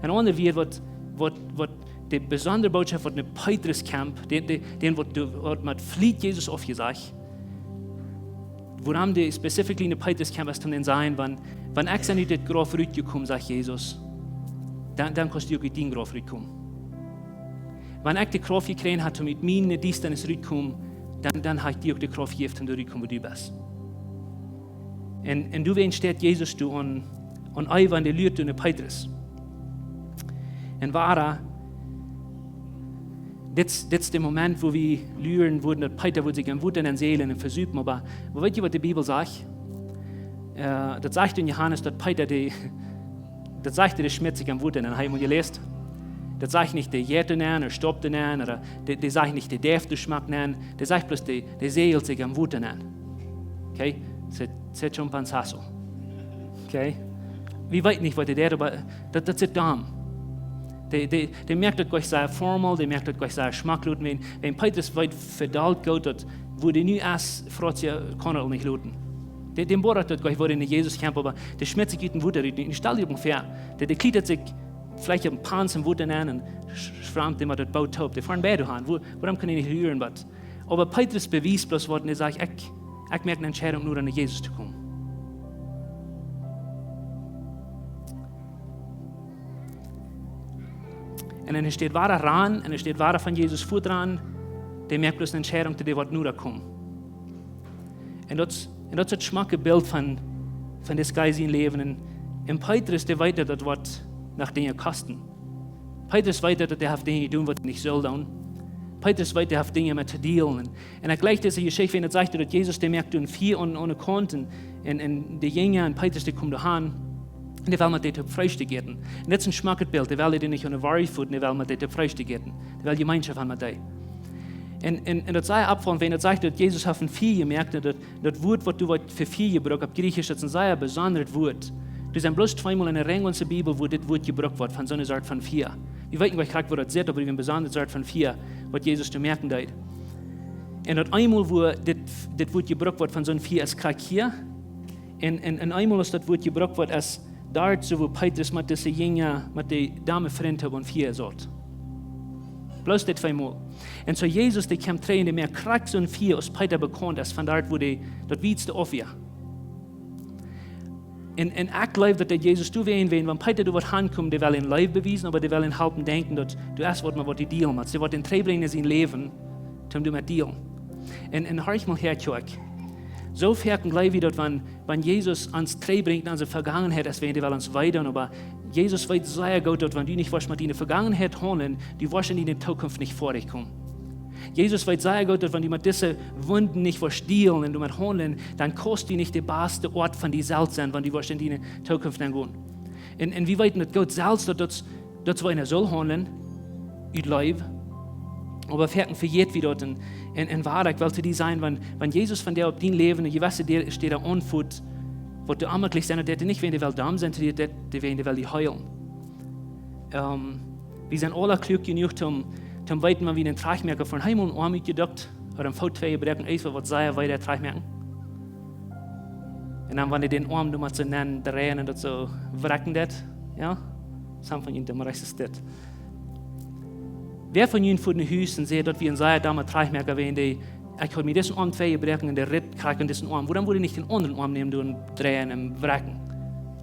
En aundre Wieed, waut, waut, waut de besondre Bootschoft, waut no Petrus kjemt, dän, dän, dän waut, waut met Fliet Jesus aufjesajcht, wuarom dee specifically no Petrus kjemt, es om dän to sajen, wan, wan ekj sie ut dit Grauf rutjekomen, sajcht Jesus, dan, dan kaust du uk ut dien Grauf rutkomen. Wan ekj de Krauft jekjräajen hab, om ut miene Diestanis rutkomen, dan, dan hab ekj die uk de Krauft jejäft, om doa rutkomen, wua du best. Un, un doawäajen steit Jesus doa un, un wan dee luat doa no Petrus. Un wada, dit, dit es de Moment, wua wie luren wudden, daut Peeta wudd sikj em Wota nenn sälen un vesupen, oba, oba weet jie, waut de Bibel sajcht? Äh, daut sajcht en Johanes, daut Peeta, dee, daut sajcht, dee schmeet sikj em Wota nenn, un hab jie mol jeläsen? Daut sajcht nich, dee jeit doa nenn, ooda staupt doa nenn, ooda dee, dee sajcht nich, dee deit doa schmock nenn, dee sajcht bloos, dee, dee sält sikj em Wota nenn. Okay? Se, se echa un panzazo. Okay? Wie weeten nich, waut dee deit, oba daut, daut sit doa. Dee, dee, dee moakt daut jlikj sea formal, dee moakt daut jlikj sea schmock, wan, wan Petrus weet vedoll goot, daut, wua dee nu es, Frotsje kaun et aul nich loten. Dee, dee boat daut jlikj, wua dee no Jesus kjemt, oba dee schmeet sikj ut em Wota rut. Un stal die mol väa, dee, dee kjleet sikj veleicht een Pans em Wota nenn un sch-, schwammt dee met daut Boot toop. Dee foaren beid doa han. Wua-, wuarom kaun hee nich luren, waut? Oba Petrus bewiest bloos waut un hee sajcht: "Ekj, ekj moak eene Entscheidunk, nu no Jesus to komen." Un dan steit wada ran, un dan steit wada von Jesus väaraun, dee moakt bloos eene Entscheidunk, dee woat nu doa komen. Un daut, un daut es daut schmocke Bilt von, von dis guy sien Läwen. Un, un Petrus, dee weet, daut daut woat noch Dinja kosten. Petrus weet, daut hee haft Dinja jedonen, waut hee nich sull doonen. Petrus weet, hee haft Dinja met to dealen. Un, un ekj jleich dise Jeschicht, wan et sajcht, daut Jesus, dee moakt doa een Fia aun, aun de Kaunt un, un, un de Jinja un Petrus, dee komen doa han. Un dee well met dee toop Freestikj äten. Un daut es een schmocket Bilt. Dee well dee nich aun de Woarj foten, dee well met dee toop Freestikj äten. Dee well Jemeenschoft han met dee. Un, un, un daut es sea oppfaulent, wan daut sajcht, daut Jesus haft een Fia jemoakt, un daut, daut Wuat, waut doa woat fa Fia jebrukt, opp Jriechsch, daut es een sea besondret Wuat. Doa sent bloos tweemol enne gaunze Bibel, wua dit Wuat jebrukt woat, von soone Sort von Fia. Wie weeten nich krakjt, woo daut sitt, oba een besondret Sort von Fia, waut Jesus doa moaken deed. Un daut eemol, wua dit, dit Wuat jebrukt woat von soon Fia, es krakjt hia. Un, un, un eemol es daut Wuat jebrukt woat, es doa, soo wua Petrus met dise Jinja, met dee Dame Frint opp een Fia saut. Bloos dit tweemol. Un soo Jesus, dee kjemt trigj un dee moakt krakjt soon Fia aus Petrus bekaunt es, von doa, wua dee daut wietste auf wia. Un, un ekj jleew, daut dee Jesus doawäajen, wan Petrus doa woat hankomen, dee well am Leew bewiesen, oba dee well am halpen denkjen, daut doa es waut, mau waut dee dealen mott. See woat am trigjbrinjen en sien Läwen, toom doamet dealen. Un, un horch mol häa, Kjoakj. Soo foaken jleew wie, daut wan, wan Jesus ons trigjbrinjt en onse Vegangenheit, es wan dee well ons weiden, oba Jesus weet sea goot, daut wan du nich woascht met diene Vegangenheit haundlen, du woascht en diene Tookunft nich foadich komen. Jesus weet sea goot, daut wan du met dise Wunden nich woascht dealen un doamet haundlen, dan kaust du nich de baste Oat von die selfst sennen, wan du woascht en diene Tookunft aungonen. Un, un wie weeten daut goot selfst, daut, daut, daut soo eena saul haundlen, ut Leew. Oba foaken vejät wie daut. Un, un, un woa ekj well to die sajen, wan, wan Jesus von doa opp dien Läwen eene jewesse De-, Städ aunfot, woat doa onmöglich sennen, daut dee nich wäajen dee well domm sennen, daut dee, daut dee wäajen dee well die heelen. Ähm, wie sent aula kluak jenuach, toom, toom weeten, wan wie eenen Trajchtmoaka von eemol een Oam utjedukt, ooda een Foot twee jebroaken, eent waut sea wee deit trajchtmoaken. Un dan, wan dee dän Oam doa mott soo nenn dreien un daut soo wrakjen deit, jo? Sommje von junt, dee mott resistieren. Wäa von junt foat no Hus un sajcht, daut wia een sea domma Trajchtmoaka, wan dee, ekj haud mie disen Oam twee jebroaken un dee ritt krakjt aun disen Oam. Wuarom wudd ekj nich dän aundren Oam nämen, doonen dreien un wrakjen?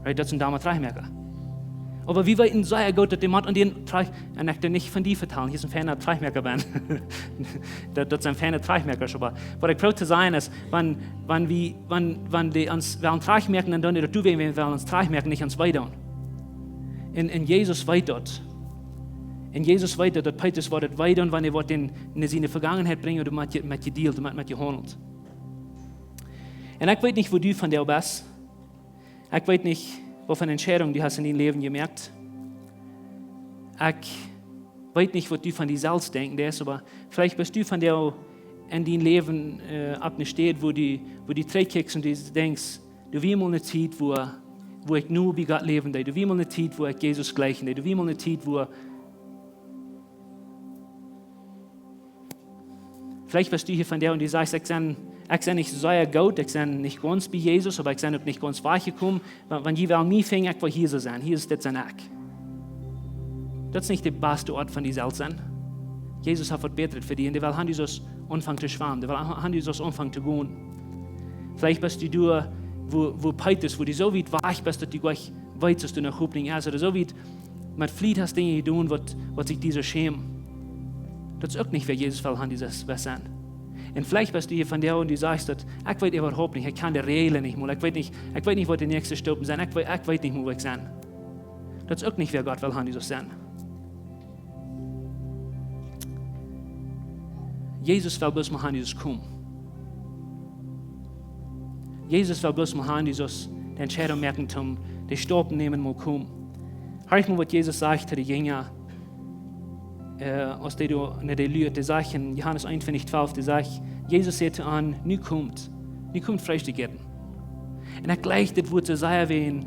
Right, daut es een domma Trajchtmoaka. Oba wie weeten sea goot, daut dee mott aun dän Trajch-, un ekj doo nich von die vetalen, hia es een feina Trajchtmoaka, Ben. Daut, daut sent feine Trajchtmoakasch, oba waut ekj proow to sajen es, wan, wan wie, wan, wan dee ons wellen trajchtmoaken, dan doonen dee daut, wan dee wellen ons trajchtmoaken, nich ons wee doonen. Un, un Jesus weet daut. Un Jesus weet daut, daut Petrus woat daut wee doonen, wan hee woat en, en siene Vegangenheit brinjen, ooda met je, met je dealt, met, met je haundelt. Un ekj weet nich, wua du von doa best. Ekj weet nich, waut fa Entscheidunk du hast en dien Läwen jemoakt. Ekj weet nich, waut du von die selfst denkjen deist, oba veleicht best du von doa en dien Läwen, äh, opp eene Städ, wua du, wua du trigjkjikjst un du denkjst, doa wia mol eene Tiet, wua, wua ekj nu bie Gott läwen deed. Doa wia mol eene Tiet, wua ekj Jesus jleichen deed. Doa wia mol eene Tiet, wua Veleicht best du hia von doa un du sajchst, ekj sie, ekj sie nich sea goot, ekj sie nich gaunz bie Jesus, oba ekj sie uk nich gaunz wajchjekomen. Wan, wan jie wellen mie finjen, ekj well hia soo sennen. Hia es dit, sie ekj. Daut es nich de baste Oat von die selfst sennen. Jesus haft waut Bätret fa die un dee well han, du saust aunfangen to schwamen. Dee well ha-, han, du saust aunfangen to gonen. Veleicht best du doa, wua, wua Petrus, wua du soo wiet wajch best, daut du jlikj weetst, daut du noch Hopninj hast, ooda soo wiet met Fliet hast Dinja jedonen, waut, waut sikj die soo schämen. Daut es uk nich, wäa Jesus well han, du saust sennen. Un veleicht best du hia von doa un du sajchst daut, ekj weet äwahaupt nich, ekj kjan de Räajlen nich mol, ekj weet nich, ekj weet nich, waut de näakjste Stopen sent, ekj weet, ekj weet nich mol, wua ekj sie. Daut es uk nich, wäa Gott well han, du saust sennen. Jesus well bloos mol han, du saust komen. Jesus well bloos mol han, du saust de Entscheidunk moaken, om de Stopen nämen, mol komen. Horch mol, waut Jesus sajcht to de Jinja, äh, aus dee doa no de Lüe, dee sajcht en Johanes eenuntwintich twalf, dee sajcht, Jesus säd to an: "Nu komt, nu komt Freestikj äten." Un ekj jlikj dit Wuat soo sea, wan,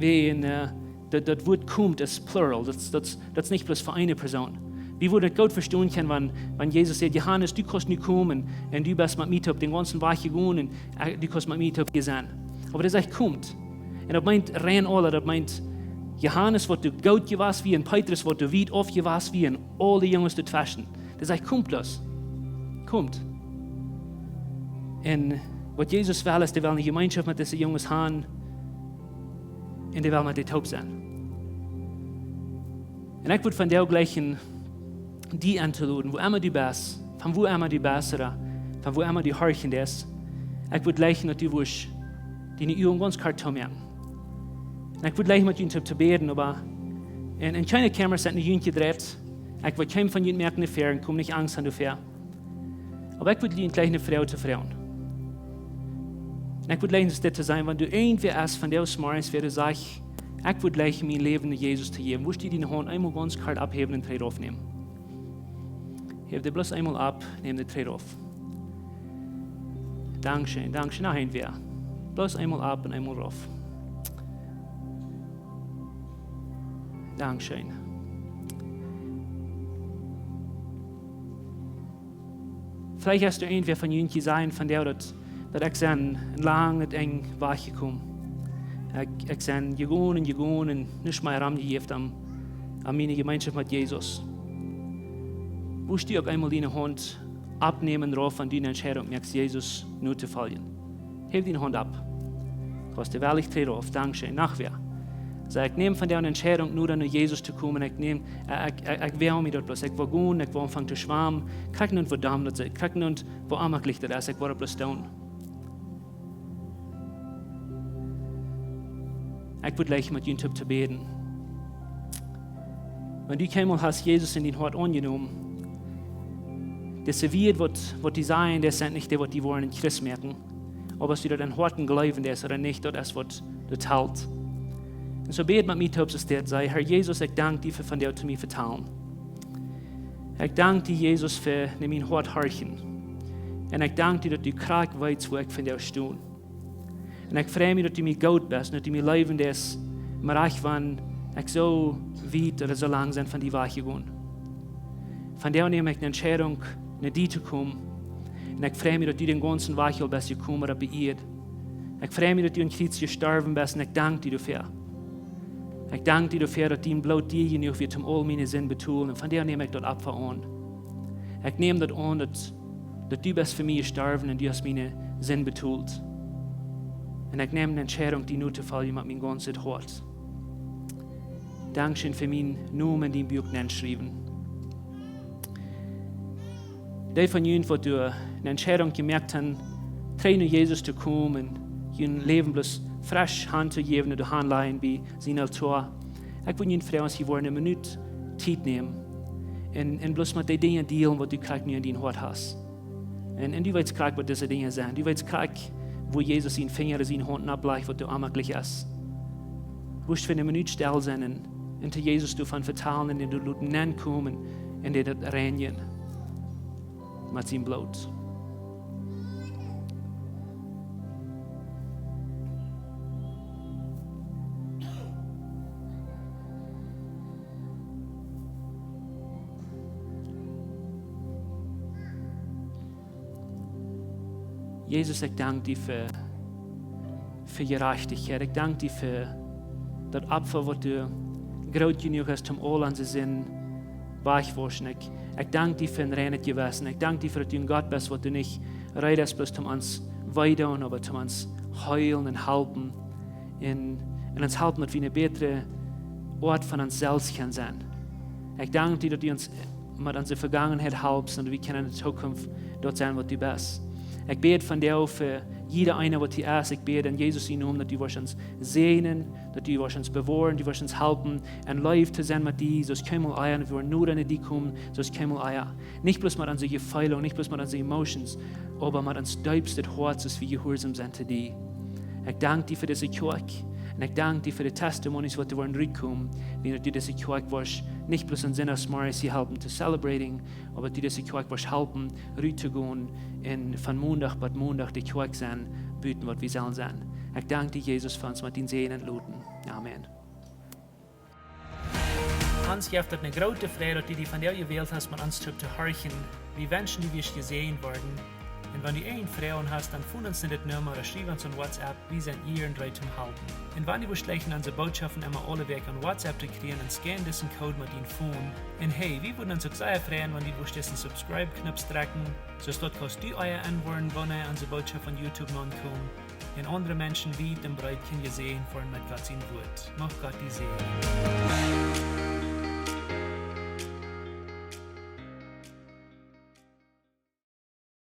wan, äh, daut, daut Wuat komt es plural, daut, daut, daut es nich bloos fa eene Persoon. Wie wudden daut goot vestonen kjennen, wan, wan Jesus säd: "Johanes, du kaust nu komen un du best met mie toop dän gaunzen Wajch jegonen un, äh, du kaust met mie toop hia sennen." Oba dee sajcht: "Komt." Un daut meent rein aula, daut meent Johanes, waut doa goot jewast wia, un Petrus, waut doa wiet auf jewast wia, un aul de Junges doatweschen. Dee sajcht: "Komt bloos. Komt." Un waut Jesus well, es, dee well eene Jemeenschoft met dise Junges han. Un dee well met dee toop sennen. Un ekj wudd von doa jleichen, die entoloden, wua emma du best, von wua emma du best, ooda von wua emma du horchen deist. Ekj wudd jleichen, daut du wurscht diene Uagen gaunz kort toomoaken. Un ekj wudd jleichen met junt to, to bäden, oba en, en kjeene Kameras sent no junt jedreit. Ekj wudd kjeem von junt moaken doafäa, un kom nich Angst han doafäa. Oba ekj wudd junt jleichen eene Froag to froagen. Un ekj wudd jleichen dit to sajen, wan doa irjentwäa es von dise Morjes, wäa doa sajcht: "Ekj wudd jleichen mien Läwen no Jesus to jäwen." Wurscht du diene Haunt eemol gaunz kort opphäwen un trigj raufnämen? Häw dee bloos eemol opp, nemm dee trigj rauf. Dankscheen, dankscheen. Noch een wäa. Bloos eemol opp un eemol rauf. Dankscheen. Veleicht es doa irjentwäa von junt jeseenen von dee, daut, daut ekj sie een langet Enj wajchjekomen. Ekj, ekj sie jegonen un jegonen un nuscht mea romjejäft aun, aun miene Jemeenschoft met Jesus. Wurscht du uk eemol diene Haunt oppnämen, rauf, wan du eene Entscheidunk moakst, Jesus notofoljen? Häw diene Haunt opp. Kaust du wellich trigj rauf. Dankscheen. Noch wäa. Saj: Ekj näm vondoag eene Entscheidunk, nu dan no Jesus to komen. Ekj näm, ekj, ekj, ekj, ekj woa mie daut bloos. Ekj woa gonen, ekj woa aunfangen to schwamen. Krakjt nu, woo domm daut es. Krakjt nu, woo onjemaklich daut es. Ekj woa daut bloos doonen. Ekj wudd jleichen met junt toop to bäden. Wan du kjeenmol hast Jesus en dien Hoat aunjenomen, dise Wieed, waut, waut dee sajen, daut sent nich dee, waut die woaren een Christ moaken. Oba aus du daut em Hoat jleewen deist ooda nich, daut es, waut doa talt. Un soo bäd met mie toop, soo aus dit: Saj: Herr Jesus, ekj dank die fa vondoag to mie vetalen. Ekj dank die, Jesus, fa no mien Hoat horchen. Un ekj dank die, daut du krakjt weetst, wua ekj vondoag sto. Un ekj frei mie, daut du mie goot best, daut du mie leewen deist, uk wan ekj soo wiet ooda soo lang sie von die wajchjegonen. Vondoag näm ekj eene Entscheidunk, no die to komen. Un ekj frei mie, daut du dän gaunzen Wajch aul best jekomen opp de Ieed. Ekj frei mie, daut du aum Kjriez jestorwen best, un ekj dank die doafäa. Ekj dank die doafäa, daut dien Bloot dieet jenuach, om aul miene Sind to betolen. Un vondoag näm ekj daut Opfa aun. Ekj näm daut aun, daut, daut du best fa mie jestorwen un du hast miene Sind betolt. Un ekj näm eene Entscheidunk, die notofoljen met mien gaunzet Hoat. Dankscheen fa mienen Nomen en dien Buak nenschriewen. Dee von junt, waut doa eene Entscheidunk jemoakt haben, trigj no Jesus to komen, jun Läwen bloos fresch hantojäwen un doa hanlajen bie sien Altoa. Ekj wudd junt froagen, aus jie wudden eene Minut Tiet nämen un, un bloos met dee Dinja dealen, waut du krakjt nu en dien Hoat hast. Un, un du weetst krakjt, waut dise Dinja sent. Du weetst krakjt, wua Jesus sienen Finja en diene Haunt oppläacht, waut doa onjemaklich es. Wurscht du fa eene Minut stell sennen un, un to Jesus doavon vetalen un dän doa loten nenkomen un dän doa reinjen met sien Bloot. Jesus, ekj dank die fa, fa Jerajchtichkjeit. Ekj dank die fa daut Opfa, waut du groot jenuach hast, om aul onse Sind wajchwauschen. Ekj, ekj dank die fa een reinet Jewessen. Ekj dank die fa daut du een Gott best, waut du nich reed best bloos om ons wee to doonen, oba om ons heelen un halpen. Un, un ons halpen, daut wie eene bätre Oat von ons selfst kjennen sennen. Ekj dank die, daut du ons met onse Vegangenheit halpst un wie kjennen en de Zukunft daut sennen, waut du best. Ekj bäd vondoag fa jieda eena, waut hia es. Ekj bäd en Jesus sienen Nomen, daut du woascht ons säajnen, daut du woascht ons bewoaren, du woascht ons halpen, en Leew to sennen met die, soo aus kjeenmol ea, un wie woaren noda no die komen, soo aus kjeenmol ea. Nich bloos met onse Jefeelen, nich bloos met onse emotions, oba met ons deepstet Hoat, soo aus wie jehuarsom sent to die. Ekj dank die fa dise Kjoakj, un ekj dank die fa de testimonies, waut doa woaren rutkomen, wiels daut du dise Kjoakj woascht nich bloos aun Sindachsmorjes halpen to celebrating, oba daut du dise Kjoakj woascht halpen ruttogonen un von Mondach bat Mondach de Kjoakj sennen, buten waut wie sellen sennen. Ekj dank die, Jesus, fa ons met dien Säajen entloten. Amen. Ons jeft daut eene groote Freid, daut du die vondoag jewält hast, met ons toop to horchen. Wie wenschen, du wurscht jesäajent woaren. Un wan du eene Froag hast, dan foon ons no dit Numma ooda schriew ons aun WhatsApp. Wie sent hia un reed toom halpen. Un wan du wurscht jleichen onse Bootschoften emma aule Wäakj aun WhatsApp to kjrieen, dan scan disen Code met dien Phone. Un hey, wie wudden ons uk sea freien, wan du wurscht disen Subscribe-Knoop drekjen, soo daut kaust du ea enwoaren, wanea onse Bootschoften von YouTube nokomen. Un aundre Menschen wiet un breet kjennen jesäajent woaren met Gott sien Wuat. Mucht Gott die säajnen.